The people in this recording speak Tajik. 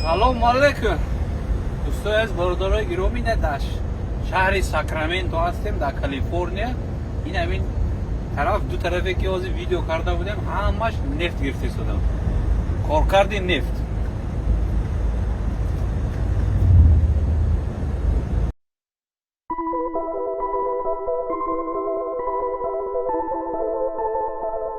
Салому алейкум, дӯстои азиз, бародарои гиромӣ. Ина дар шаҳри Сакраменто ҳастем, дар Калифорния. Ин ҳамин тараф, ду тарафе ки ҳозир видео карда будем, ҳамаш нефт гирифта истодам, коркарди нефт.